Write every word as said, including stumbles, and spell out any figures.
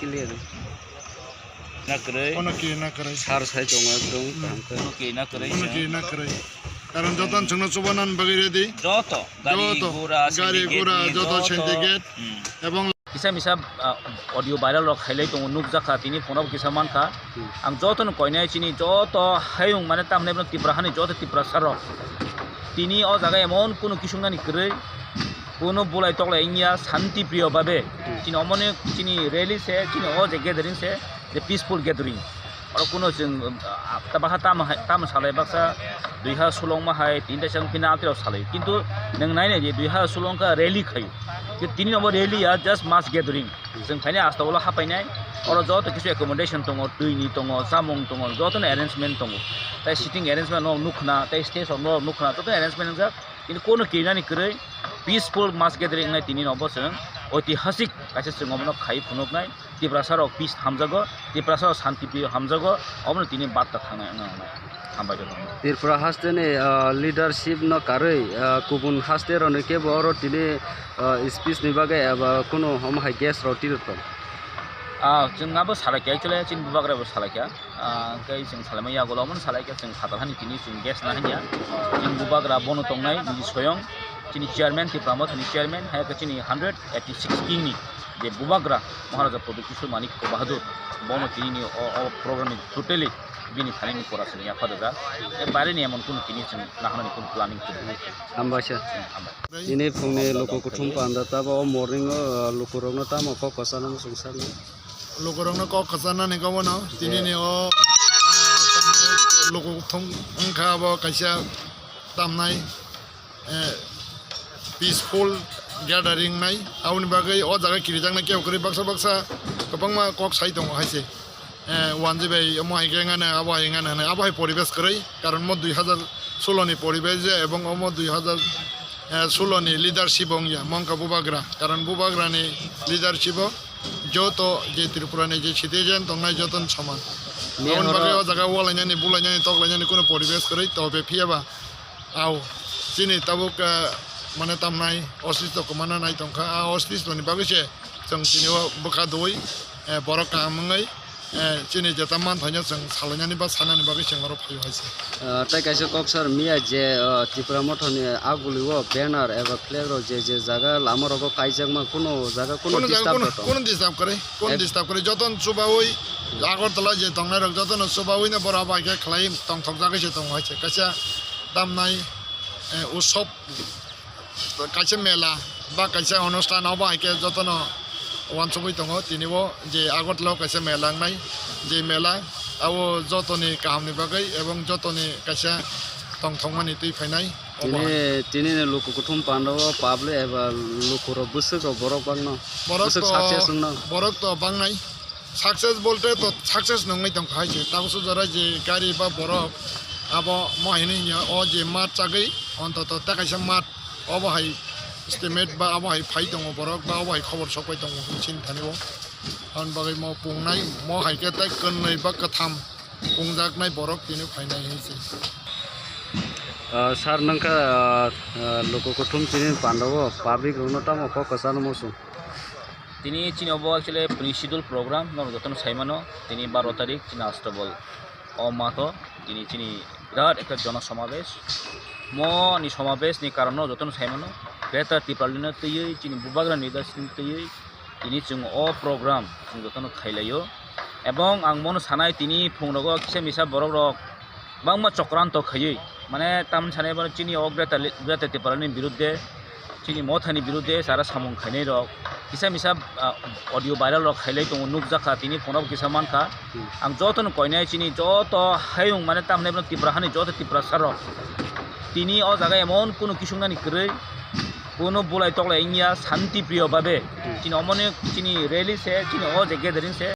Clear. Na kwrwi. Kono kiri na kwrwi. Sar sai tongo ekdom Hmm. kaham khe. Kono kiri na kwrwi Kono se. kiri na kwrwi. Karon joto Hmm. chwngno chubanan bagwi ready. Joto. Gari Joto. gura, Gari syndicate gura, ni joto joto. syndicate. Hmm. Ebong Kisa misa, ah, audio viral rok khailai tongo, nukjakha, tini phone o kisa mankha. Hmm. Ang joto no koinai chini joto hayung mane tamni Tripura hani joto Tiprasa rok. Tini o jaga emon kunu kisungnani kwrwi, kunu bulai toklai wngya, shanti priyo babe. Hmm. Chini omoni chini rally se, chini o je gathering se, je peaceful gathering. Oro kunu chwng, ah, ta bakha tamo hai, tamo salai baksa dui ha sulong ma hai, tin ta chwng pina amtwi rok salai. Kintu nwng nai nai je dui ha sulong kha rally khaio. Ki tini obo rally ya just mass gathering. Chwng phainai asta ulo hapainai. Oro joto kisu accommodation tongo, twi ni tongo, chamung tongo, joto no arrangement tongo. Tai sitting arrangement no nukna, tai stage rok no nukna, joto arrangement wngjak. Kintu kono kirinani kwrwi peaceful mass gathering wngnai tini no obo chwng oitihasik kaisa chwng omo no khai phunuknai. Tiprasa rok peace hamjago, Tiprasa rok shanti priyo hamjago, obono tini barta thangnai wngna wngnai. Hambai jotono. Tripura haste ni, ah, leadership no karwi, ah, kubun haste rok ni kebo oro tini, ah, speech ni bagwi eba kunu omo hai guest rok tiro tong. Ah, chwng abo salai kha, actually chini bubagra bo salai kha. Ah, hwnkhe chwng salaimani yagulo omono salai kha, chwng phatar hani tini chwng guest na hanya. Chini bubagra bono tongnai, nini soyong, chini chairman, Tipra Mothani chairman, hai khe chini hundred eighty six king ni je bubagra Maharaja Pradyut Kishore Manikya Bahadur, bono tini ni o, o program ni totally bini thani ni pora sini yapha da. E bare ni emon kunu tini chwng nahanani kunu planning kwrwi. Hambai sir. Hmm, hambai. Tini phungni luku kuthum panda tabo o morning o, uh, lukurokno tamo kok kwchangno swngcharno? Lukurokno kok kwchanani kobono tini ni o, uh, luku kuthum wngkha abo kaisa tamnai, eh, peaceful gathering nai. Aboni bagwi o jaga kirijaknai kebo kwrwi baksa baksa kwbangma kok sai tongo hai se. Eh, wanji bai omo hai khe wngano, abo hai wngano hwnwi, abo hai poribesh kwrwi, karon omo dui hazar solo ni poribesh je, ebong omo dui hazar solo ni leadership wngya, mongkha bubagra, karon bubagra ni leadership o joto je Tripura ni je citizen tongnai joto no soman. Aboni bagwi o jaga walainani, bulainani, toklainani kunu poribesh kwrwi, tobe phiyaba Au, chini tabuk, eh, mane tamnai, osislo kwmana nai tongkha. A osislo ni bagwi se chwng chini o bwkha dui, eh, borok kaham wngwi, eh, chini jeta manthaino chwng salainani ba sanani bagwi chwng oro phaio hai se. Ah, tei kaisa kok sir miya je, ah, Tipra Mothani aguli o banner eba flag rok je je jaga lama rogo kaijakma, kuno jaga kuno Kuno jaga disturb kuno, rok tong? Kuno disturb kwrwi, kuno Ek- disturb kwrwi. Jotono chubaui Agartala je tongnai rok jotono chubaui no bora bai khe khlai tongthok jagwi se tongo hai se. Kaisa tamnai, eh, utsob, kaisa mela ba kaisa onusthan obo hai khe jotono uansugui tongo. Tini o je Agartala o kaisa mela wngnai, je mela abo jotoni kahamni bagwi ebong jotoni kaisa tongthokmani twi phainai obo hai. Tini, tini ni luku kuthum panda o public eba luku rok bwswk rok borok bangno, Borok bwswk to, success wngno. Borok to bangnai. Success bolte to success nungwi tongkha hai se. Tabuk sujara je gari ba borok abo mo haino hinya o je mat chagwi ontoto tei kaisa mat obo hai estimate ba abo hai phai tongo borok ba obo hai khobor sokpai tongo hwnwi sini thani o. Aboni bagwi mo pungnai mo hai khe tei kwnwi ba kwtham pungjaknai borok tini phainai hai se. Ah, sir nangkha, ah, ah, luku kuthum chini panda o public rokno tamo kok kwchangno muchung. Tini chini obo actually pre-schedule program, norok jotono sai mano, tini baro tarik chini Astabol o matho, tini chini birat ekta jono somabesh. Mo ni somabesh ni karon no jotono sai mano, Greater Tipraland no twiwi, chini bubagra ni leadership ni twiwi, tini chwng o program chwng jotono khailaio. Ebong ang mono sanai tini phungrogo kisa misa borok rok bangma chokranto khaiwi, mane tamni sanai bono chini o Greater Li-, Greater Tipraland ni birudde, chini mothani birudde chara samung khainai rok, kisa misa, ah, audio viral rok khailai tongo, nukjakha, tini phone o kisa mankha. Hmm. Ang jotono koinai chini joto hayung mane tamni bono Tripura hani joto Tiprasa rok. Tini o jaga emon kunu kisungnani kwrwi, kunu bulai toklai wngya, shanti priyo babe. Hmm. Chini omoni chini rally se, chini o je gathering se,